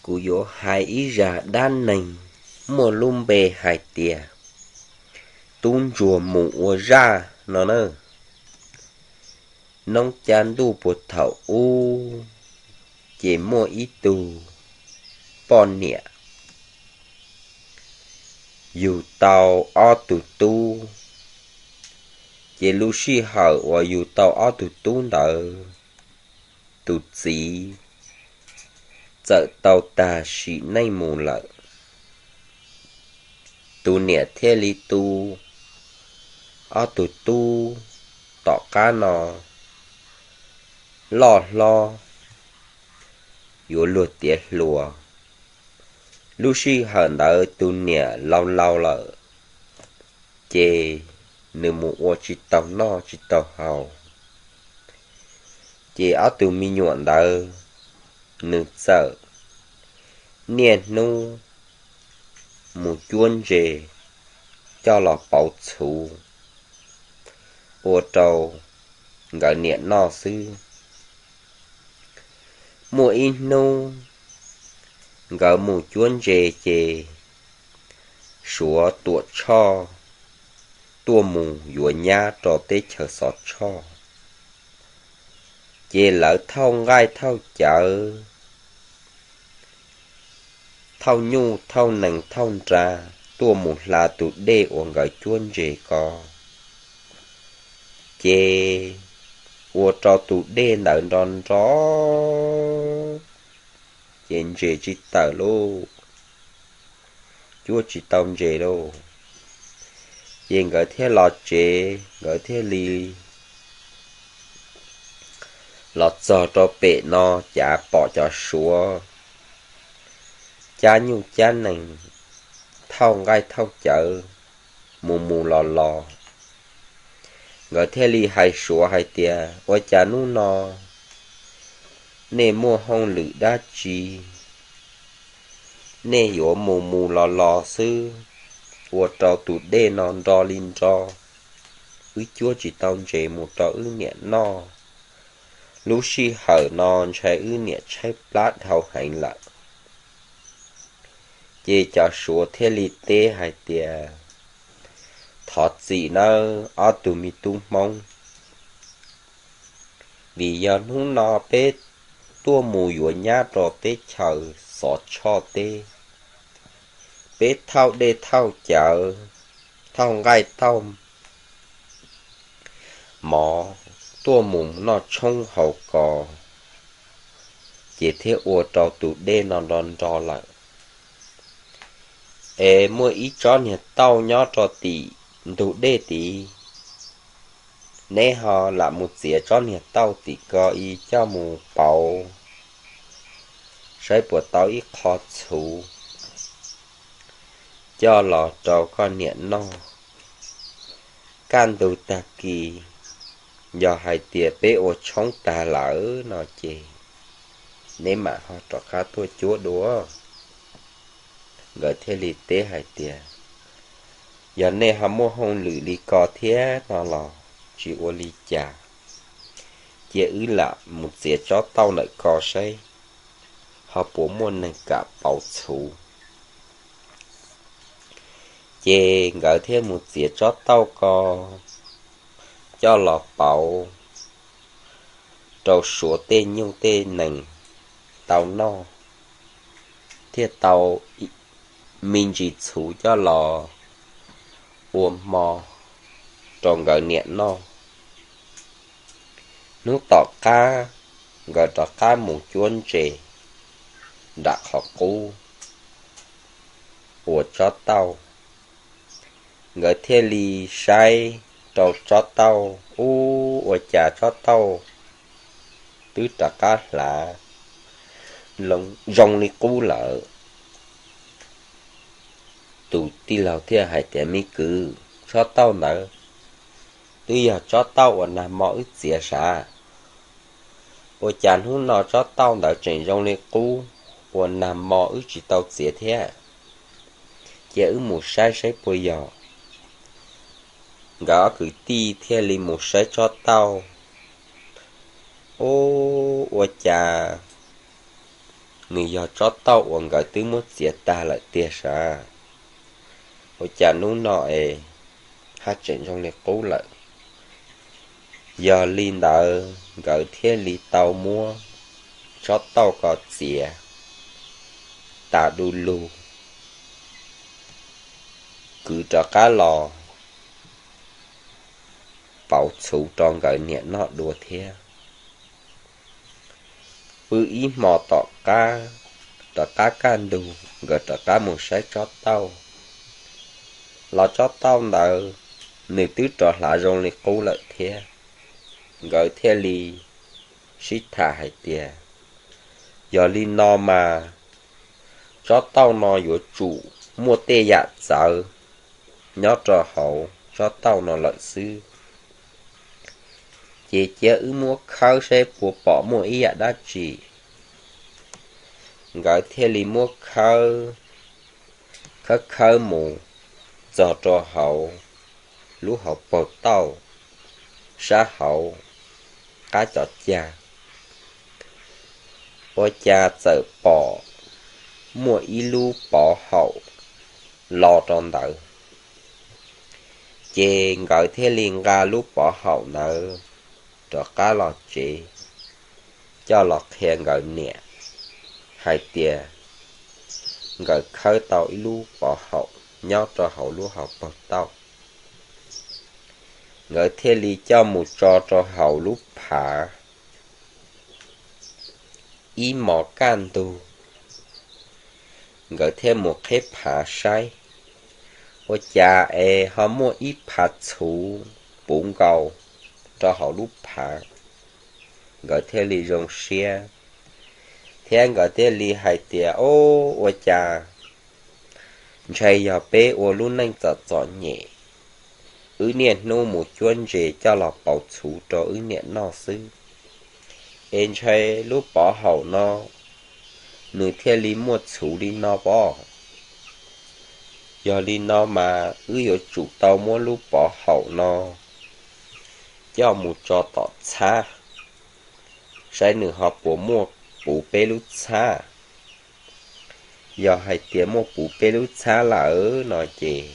Kuv yuav hais ib zaj dab neeg muaj lub npe hais tias tub ntsuag mus ua zaj no na. Noob cab ntuj puag thaum ub, ces muaj ib tug poj niam yug tau ob tug tub. Ces lub sij hawm uas yug tau ob tug tub ntawd, tus txiv txawm tau tag sim neej mus lawm. Tus niam thiaj li tu ob tug tub tom qab no loj hlob, yuav luag tiav hluas. Lub sij hawm ntawd tus niam laus laus lawm, ces nws mus ua tsis tau noj tsis tau haus. Ces ob tug me nyuam ntawd, nws txawm niaj hnub mus cuab ntses coj los pauv txhuv ua rau nkawd niam noj xwb. Muaj ib hnub nkawd mus cuab ntses ces Suav Tuam Tshoj tuaj mus yuav nyab rau teb chaws Xov Tshoj. Ces lawv thauj nqaij thauj cawv, thauj nyuj thauj nees thauj nra tuaj mus hla tus dej uas nkawd cuab ntses ko. Ces ua rau tus dej ntawd nro nro, ces ntses tsis tawm lauj, cuab tsis tau ntses lauj. Ces nkawd thiaj los tsev, nkawd thiaj li los txog rau pem no, cav pom cov Suav cab nyuj cab nees, thauj nqaij thauj cawv mus mus los los. Nkawd thiaj li hais Suav hais tias, ua cas hnub no nej muaj hauj lwm dab tsi, nej yuav mus mus los los xwb, ua rau tus dej no nro li nro, wb cuab tsis tau ntses mus rau wb niam noj. Lub sij hawm no ntshai wb niam tshaib plab dhau heev lawm. Ces cov Suav thiaj li teb hais tias, thov txim nawb ob tug me tub Hmoob, vim yog hnub no peb tuaj mus yuav nyab rau teb chaws Xov Tshoj teb, peb thauj dej thauj cawv, thauj nqaij thauj mov tuaj mus noj tshoob haus kos, ces thiaj ua rau tus dej no nro nro lawm. Es muaj ib tsob niag tauj nyob rau tim ntug dej tid, neb ho lam mus txiav tsob niag tauj tim ko ib coj mus pauv saib puas tau ib qho txhuv coj los rau koj niam noj. Kaj ntug tag kis yog hais tias peb ua tshoob tag lawm no ces neb mam ho rov qab tuaj cuab dua. Nkawd thiaj li teb hais tias, yog nej ho muaj hauj lwm li ko thiab no los tsis ua li cas, cia wb lam mus txiav tsob tauj ntawm ko saib ho puas muaj neeg kam pauv txhuv. Ces nkawd thiaj mus txiav tsob tauj ko coj los pauv rau Suav tej nyuj tej nees tau noj, thiaj tau me ntsis txhuv coj los ua hmo rau nkawd niam noj. Hnub tom qab nkawd rov qab mus cuab ntses nram qhov qub ua tsob tauj. Nkawd thiaj li saib rau tsob tauj, ub, ua cas tsob tauj twb rov qab hlav zoo li qub lawm. Tus tij laug thiaj hais tias, me kwv, tsob tauj ntawd twb yog tsob tauj uas nag hmo wb txiav sav, ua cas hnub no tsob tauj ntawd tseem zoo li qub uas nag hmo wb tsis tau txiav thiab? Cia wb mus saib saib puas yog. Nkawd ob kwv tij thiaj li mus saib tsob tauj. Ub, ua cas nws yog tsob tauj uas nkawd twb muab txiav tag lawm tiag sav. Ua cas hnub no es haj tseem zoo li qub lawm. Yog li ntawd nkawd thiaj li tau muab tsob tauj ko txiav tas du lug, kwv rov qab los pauv txhuv rau nkawd niam noj dua thiab. Pw ib hmo tom qab, rov qab kaj ntug nkawd rov qab mus saib tsob tauj, los tsob tauj ntawd nws twb rov hlav zoo li qub lawm thiab. Nkawd thiaj li sib tham hais tias, yog li no mas tsob tauj no yuav tsum muaj tej yam txawv nyob rau hauv tsob tauj no lawm xwb. Ces cia wb muab khawb saib puas pom muaj ib yam dab tsi. Nkawd thiaj li muab khawb, khawb khawb mus txog rau hauv lub hauv paug tauj sab hauv qab cov cag, ua cas txawm pom muaj ib lub pov haum los rau ntawd. Ces nkawd thiaj li nqa lub pov haum ntawd rov qab los tsev, coj los qhia nkawd niam hais tias nkawd khawb tau ib lub pov haum nyob rau hauv lub hauv paug tauj. Nkawd thiaj li coj mus tso rau hauv lub phav. Ib hmos kaj ntug, nkawd thiaj mus qheb phav saib, ua cas es ho muaj ib phav txhuv puv nkaus rau hauv lub phav. Nkawd thiaj li zoo siab, thiab nkawd thiaj li hais tias, o, ua cas ntshe yog peb ua lub neej txom txom nyem, wb niaj hnub mus cuab ntses coj los pauv txhuv rau wb niam noj xwb, es ntshe lub pov haum no nws thiaj li muaj txhuv li no pob. Yog li no mas wb yuav tsum tau muab lub pov haum no coj mus tso tom txhab, saib nws ho puas muaj puv peb lub txhab. Yog hais tias muaj puv peb lub txhab lawm no ces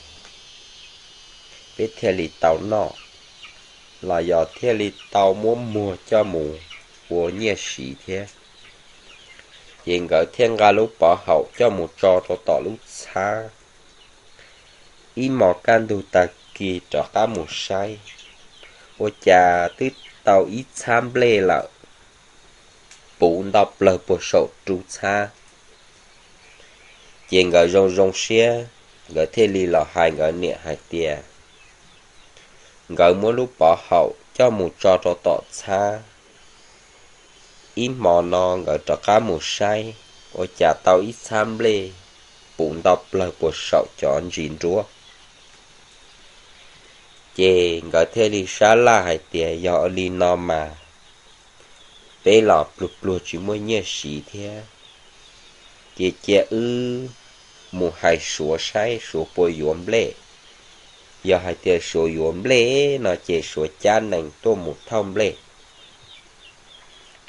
peb thiaj li tau noj, los yog thiaj li tau muab muag coj mus ua nyiaj siv thiab. Ces nkawd thiaj nqa lub pov haum coj mus tso rau tom lub txhab. Ib hmos kaj ntug tag kis rov qab mus saib, ua cas twb tau ib txhab nplej lawm, puv nto plawg puag saum ru txhab. Ces nkawd zoo zoo siab, nkawd thiaj li los hais nkawd niam hais tias, nkawd muab lub pov haum coj mus tso rau tom txhab. Ib hmo no nkawd rov qab mus saib, ua cas tau ib txhab nplej puv nto plawg puag saum cov ntsis nruab. Ces nkawd thiaj li sab laj hais tias, yog li no mas peb los pluag pluag tsis muaj nyiaj siv thiab, ces cia wb mus hais Suav saib Suav puas yuav nplej. Yog hais tias Suav yuav nplej no ces Suav cab nees tuaj mus thauj nplej,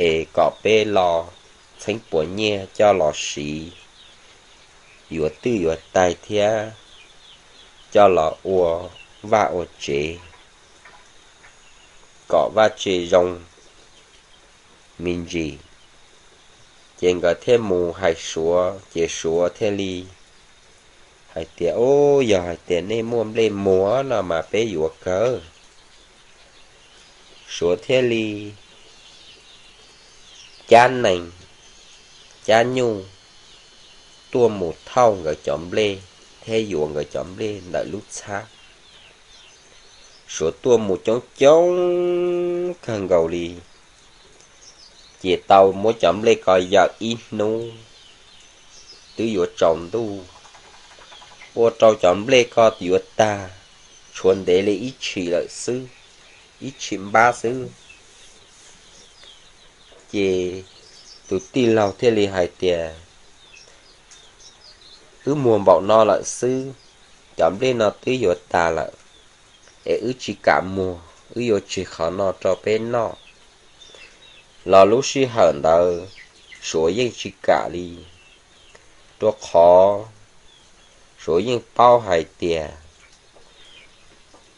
es kom peb los txheeb puas nyiaj coj los siv, yuav twj yuav tais thiab coj los ua vaj ua tsev, kom vaj tse zoo me ntsis. Ces nkawd thiaj mus hais Suav, ces Suav thiaj li hais tias, o, yog hais tias nej muaj nplej muag no mas peb yuav kawg. Suav thiaj li cab nees, cab nyuj tuaj mus thauj nkawd cov nplej thiab yuav nkawd cov nplej ntawm lub txhab. Suav tuaj mus coob coob kawg nkaus li, ces tau muab cov nplej ko yawm ib hnub twb yuav tsaus ntuj, ua rau cov nplej ko yuav tag, tshuav ntev li ib tshim lawm xwb, ib tshim npab xwb. Ces tus tij laug thiaj li hais tias, wb muag npaum no lawm xwb, cov nplej no twb yuav tag lawm, es wb tsis kam muag, wb yuav tsis qhov no rau peb noj. Los lub sij hawm ntawd Suav yeej tsis kam li, rau qhov Suav yeej paub hais tias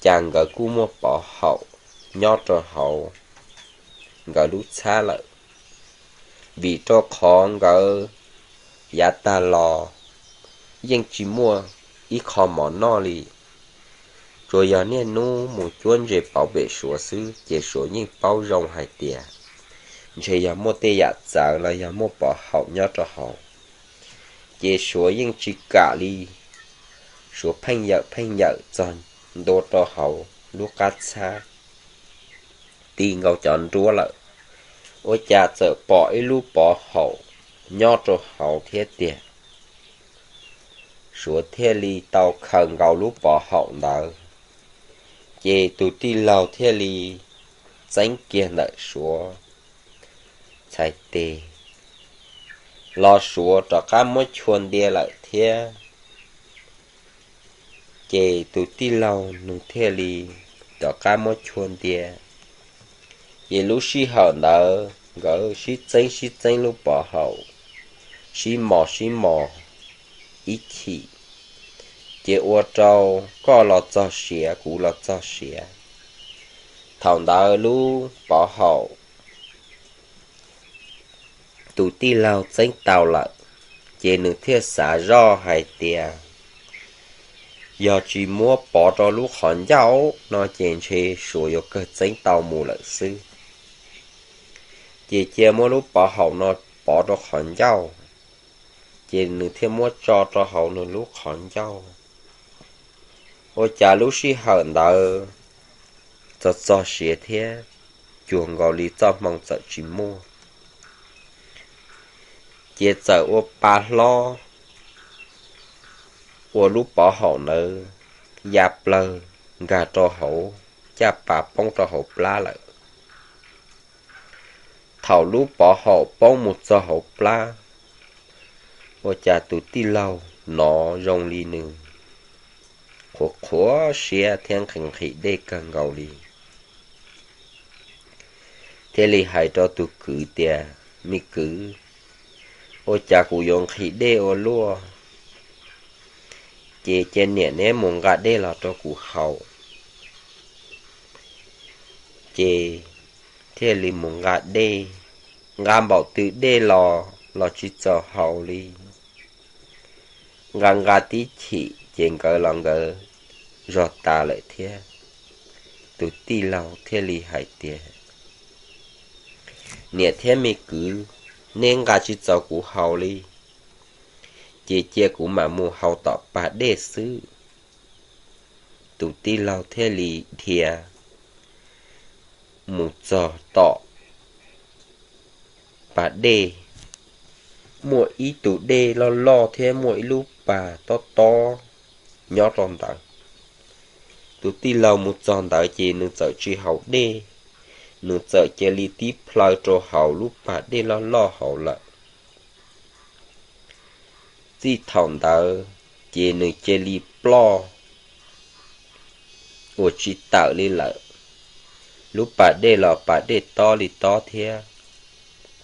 cas nkawd kuj muaj pov haum nyob rau hauv nkawd lub txhab lawm, vim rau qhov nkawd yav tag los yeej tsis muaj ib qho mov noj li. Tsuas yog niaj hnub mus cuab ntses pauv pem Suav xwb, ces Suav yeej paub zoo hais tias ntshe yog muaj tej yam txawv los yog muaj pov haum nyob rau hauv. Ces Suav yeej tsis kam li, Suav pheej yawm pheej yawm txog ntua rau hauv lub qab txhab, ti nkaus cov nruab lawm, ua cas txawm pom ib lub pov haum nyob rau hauv thiab tiag. Suav thiaj li tau khaws nkaus lub pov haum ntawd, ces tus tij laug thiaj li txeeb kiag ntawm Suav txhais tes los, Suav rov qab muab chua ntia lawm thiab. Ces tus tij laug nws thiaj li rov qab muab chua ntia. Ces lub sij hawm ntawd nkawd sib txeeb sib txeeb lub pov haum, sib mos sib mos ib chim, ces ua rau koj los txog siav kuv los txog siav. Thaum ntawd lub pov haum tus tij laug txeeb tau lawm, ces nws thiaj xav zoj hais tias yog tsis muab pov rau lub qhov ncauj no ces ntshe Suav yuav kawg txeeb tau mus lawm xwb. Ces cia muab lub pov haum no pov rau qhov ncauj, ces nws thiaj muab tso rau hauv nws lub qhov ncauj. Ua cas lub sij hawm ntawd txog txog siav thiab, cuag nkaus li txoj hmoo txawm tsis muaj, ces txawm ua pa hlob, ua lub pov haum ntawd ya plawg nkag rau hauv caj pas poob rau hauv plab lawm. Thaum lub pov haum poob mus txog hauv plab, ua cas tus tij laug hnov zoo li nws qhuav qhuav siab thiab nqhis nqhis dej kawg nkaus li, thiaj li hais rau tus kwv tias, Me kwv, ua cas kuv yuav nqhis dej ua luaj, ces cia niam neb mus nqa dej los rau kuv haus. Ces thiaj li mus nqa dej, nqa npaum twg dej los los tsis txaus haus li. Nqa nqa tib chim ces nkawd los nkawd zog tas lawm thiab. Tus tij laug thiaj li hais tias, Niam thiab me kwv, neb nqa tsis txaus kuv haus li, ces cia kuv mam mus haus tom pas dej xwb. Tus tij laug thiaj li dhia mus txog tom pas dej, muaj ib tug dej loj loj thiab muaj ib lub pas tob tob nyob rau ntawd. Tus tij laug mus txog ntawd ces nws txawm tsis haus dej, nws txawm cia li tib plhaw rau hauv lub pas dej loj loj hauv lawm. Txij thaum ntawd ces nws cia li ploj ua tsis tawm li lawm. Lub pas dej los pas dej tob li tob thiab,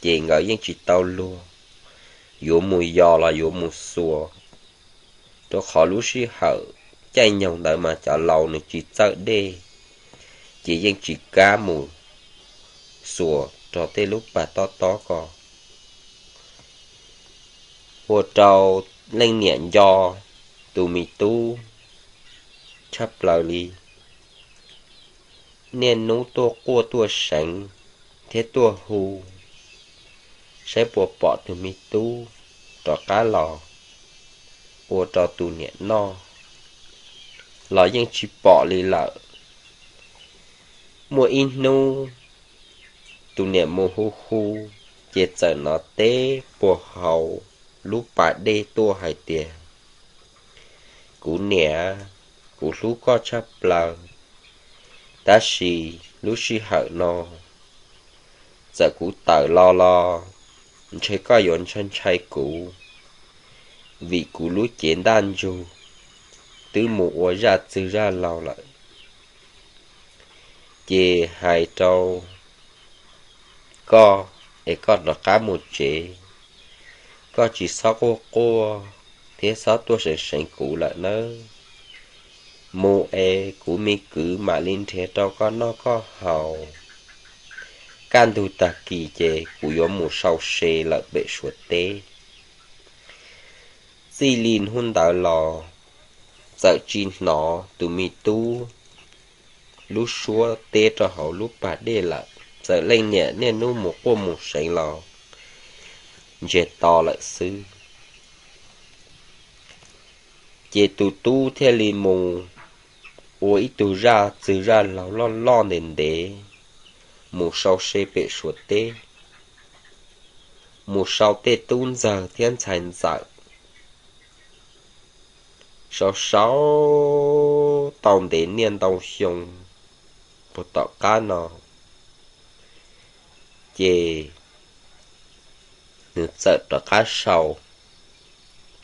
ces nkawd yeej tsis tau luag yuav mus yos los yuav mus xuas, rau qhov lub sij hawm caij nyoog ntawd mas cov laus nws tsis txawj dej, ces yeej tsis kam mus xuas rau tej lub pas tob tob ko. Ua rau leej niam nco tus me tub tshaj plaws li, niaj hnub tuaj quaj tuaj seev thiab tuaj hu saib puas pom tus me tub rov qab los ua rau tus niam noj, los yeej tsis pom li lawm. Muaj ib hnub tus niam mus hu hu, ces txawm hnov teb puag hauv lub pas dej tuaj hais tias, Kuv niam, kuv hlub koj tshaj plaws, tab sis lub sij hawm no txawm kuv tawm los los ntshe koj yuav ntshai ntshai kuv, vim kuv lub cev ntaj ntsug twb mus ua zaj txwg zaj laug lawm. Ces hais rau koj es koj rov qab mus tsev, koj tsis txhob quaj quaj thiab txhob tuaj seev seev kuv lawm nawb. Mus es kuv me kwv mam li nrhiav rau koj noj koj haus. Kaj ntug tag kis ces kuv yuav mus sau se lawm pem Suav teb. Txij li hnub ntawd los txawm tsis hnov tus me tub lub suab teb rau hauv lub pas dej lawm, txawm leej niam niaj hnub mus quaj mus seev los ntsiag to lawm xwb. Ces tus tub thiaj li mus ua ib tug zaj txwg zaj laug loj loj ntev ntev, mus sau se pem Suav teb, mus sau tej tub ntxawg thiab ntxhais ntxawm. Sau sau tau ntev niaj ntau xyoo, puag tom qab no ces nws txawm rov qab sau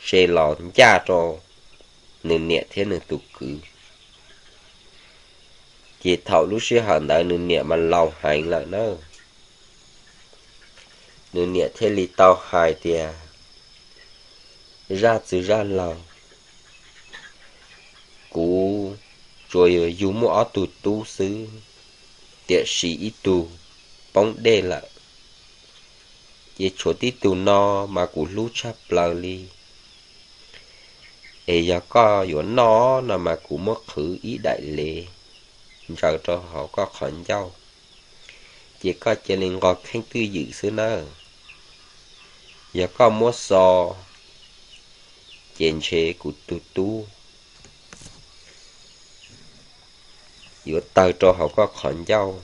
se los ncaj rau nws niam thiab nws tus kwv. Ces thaum lub sij hawm ntawd nws niam mas laus heev lawm na. Nws niam thiaj li tau hais tias, zaj txwg zaj laug, kuv tsuas yog yug muaj ob tug tub xwb, tiam sis ib tug poob dej lawm, ces tshuav tib tug no mas kuv hlub tshaj plaws li. Es yog koj yuav noj no mas kuv muab qhwv ib daim lev ntsaws rau hauv koj qhov ncauj, ces koj cia li nqos kheej twj ywm xwb nawb. Yog koj muab xo, ces ntshe kuv tus tub yuav tawg rau hauv koj qhov ncauj,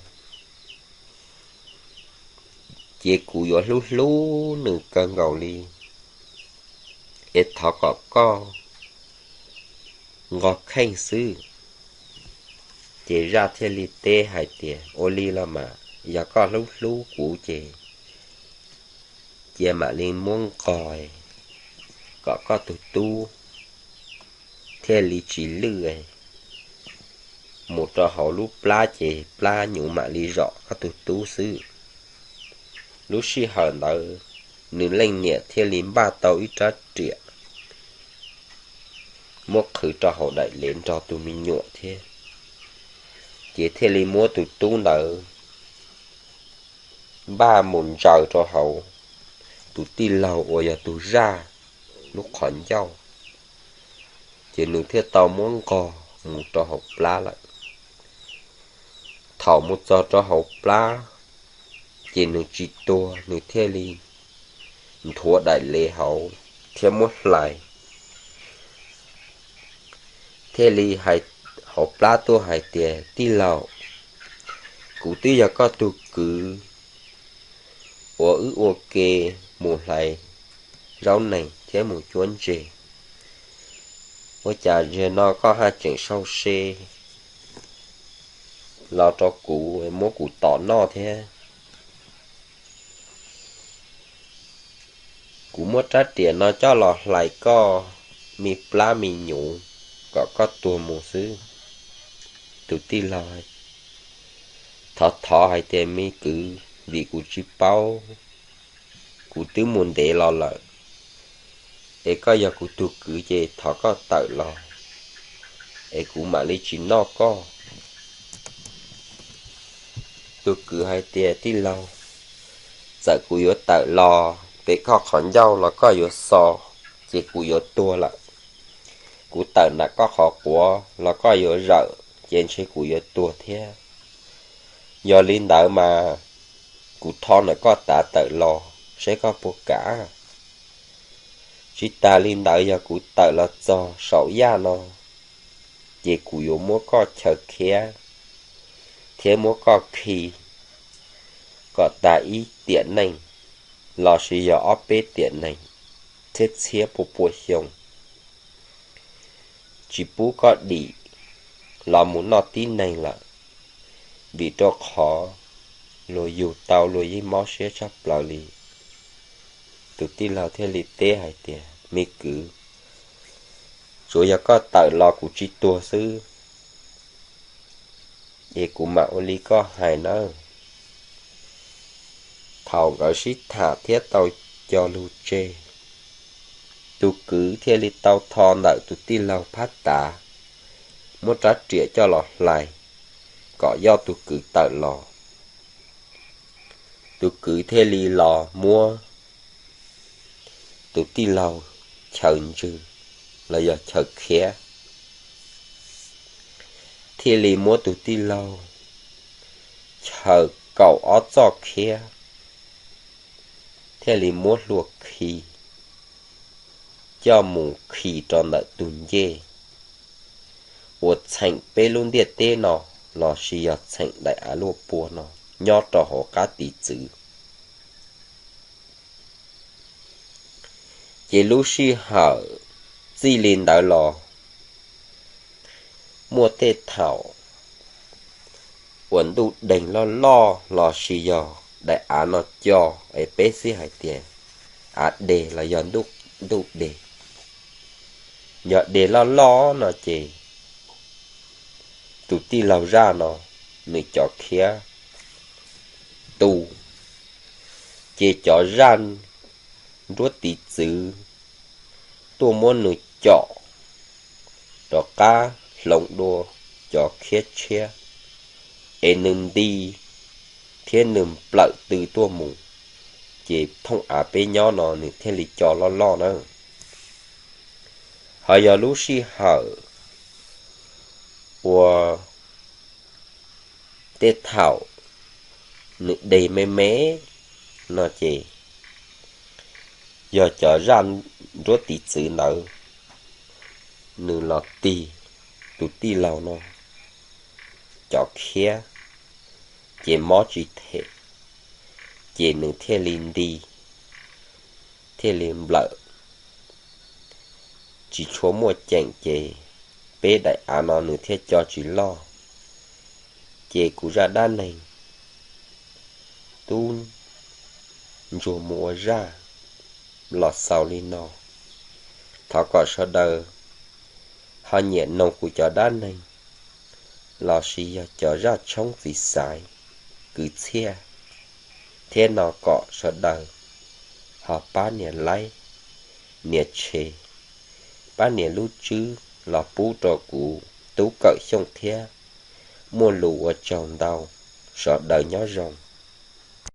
ces kuv yuav hlub hlub nws kawg nkaus li. Es thov kom koj nqos kheej xwb. Ces zaj thiaj li teb hais tias, ua li los mas yog koj hlub hlub kuv ces cia mam li muab nqos kom koj tus tub thiaj li tsis lwj, mus rau hauv lub plab ces plab nyuv mam li zom koj tus tub xwb. Lub sij hawm ntawd nws leej niam thiaj li npaj tau ib rab riam muab qhwv rau hauv daim lev nrog tus me nyuam thiab, ces thiaj li muab tus tub ntawd npaj mus ntsaws rau hauv tus tij laug uas yog tus zaj lub qhov ncauj, ces nws thiaj tau muab nqos mus rau hauv plab lawm. Thaum mus txog rau hauv plab, ces nws tsis tuag, nws thiaj li nthuav daim lev hauv thiab muab hlais, thiaj li hais hauv plab tuaj hais tias, tij laug, kuv twb yog koj tus kwv uas wb ua ke mus hlais zaub nees thiab mus cuab ntses, ua cas zaum no koj haj tseem sau se los rau kuv muab kuv tom noj thiab? Kuv muab rab riam no coj los hlais koj me plab me nyuv kom koj tuag mus xwb. Tus tij laug thov thov hais tias, me kwv, vim kuv tsis paub, kuv twb mus ntev los lawm, es koj yog kuv tus kwv ces thov koj tawm los, es kuv mam li tsis noj koj. Tus kwv hais tias, tij laug, txawm kuv yuav tawm los pem koj qhov ncauj los koj yuav xo, ces kuv yuav tuag lawm. Kuv tawm nram koj qhov quav los koj yuav zawm, ces ntshe kuv yuav tuag thiab. Yog li ntawd mas kuv thov ntawm koj tav tawm los saib koj puas kam. Tsis tas li ntawd, yog kuv tawm los txog saum yaj no, ces kuv yuav muab koj chaw khiab thiab muab koj khi kom tag ib tiam neej lossis yog ob peb tiam neeg thiab txhiab pua pua xyoo, tsis pub koj dim los mus noj tib neeg lawm, vim rau qhov luag yug tau luag yeej mob siab tshaj plaws li. Tus tij laug thiaj li teb hais tias, me kwv, tsuav yog koj tawm los kuv tsis tuag xwb, es kuv mam ua li koj hais nawb. Thaum nkawd sib tham thiab tau co lug tseg, Tus kwv thiaj li tau tho ntawm tus tij laug phab tav, muab rab riam coj los hlais kom yoj tus kwv tawm los. Tus kwv thiaj li los muab tus tij laug chaw ntsws los yog chaw khiab, thiaj li muab tus tij laug chaw kaum ob txoj khiab, thiaj li muab hlua khi coj mus khi rau ntawm tus ncej uas txheem peb lub ntiaj teb no lossis yog txheem daim av luaj pua no nyob rau hauv qab tiv txwv. Ces lub sij hawm txij li ntawd los muaj tej thaum uas ntuj deeg loj loj lossis yog daim av no co, es peb xib hais tias av deg los yog ntuj deg, yog deg loj loj no ces tus tij laug zaj no nws cov khiab tu, ces cov zaj nruab tiv txwv tuaj muab nws com rov qab hloov dua cov khiab tshiab, es nws nti thiab nws nplawm tw tuaj mus, ces thooj av peb nyob no nws thiaj li co loj loj na. Ho yog lub sij hawm uas tej thaum nws deg me me no ces yog cov zaj nruab tiv txwv ntawd nws los tig tus tij laug no cov khiab, ces mob tsis them, ces nws thiaj li nti, thiaj li nplawm, tsis tshua muaj ceem, ces peb daim av no nws thiaj co tsis loj. Ces kuv zaj dab neeg tub ntsuag mus ua zaj los xaus li no. Thov kom sawv daws ho nyiam noog kuv cov dab neeg lossis yog cov zaj tshoob txiv xaiv kwv txhiaj thiab no kom sawv daws ho pab nias like, nias share, pab nias lub tswb los pub rau kuv Tub Kawm Xyooj thiab. Muaj lus ua tsaug ntau, sawv daws nyob zoo.